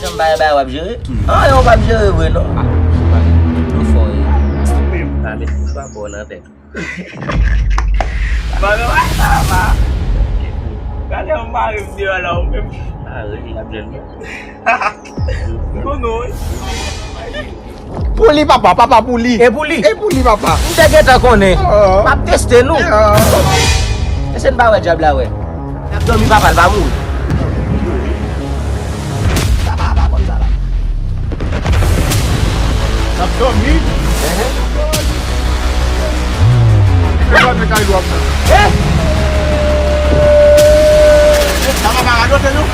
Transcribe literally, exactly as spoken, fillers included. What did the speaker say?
Jan bagay bagay w ap jere? Anyen w p ap jere vre non. Nou fò ye. Pale, pa bò nan tèt. Mano, a sa va. Gade yon mari m deyò la ou menm. Pare, y ap jwenn mwen. Konnen wi. Pou li papa, papa pou li. E pou li. E pou li papa. M te gentan konnen. M ap teste nou. Èske n pa wè dyab la wè? N ap dòmi papa l pa mouri. N ap dòmi. Ehe. Sa papa radote nou.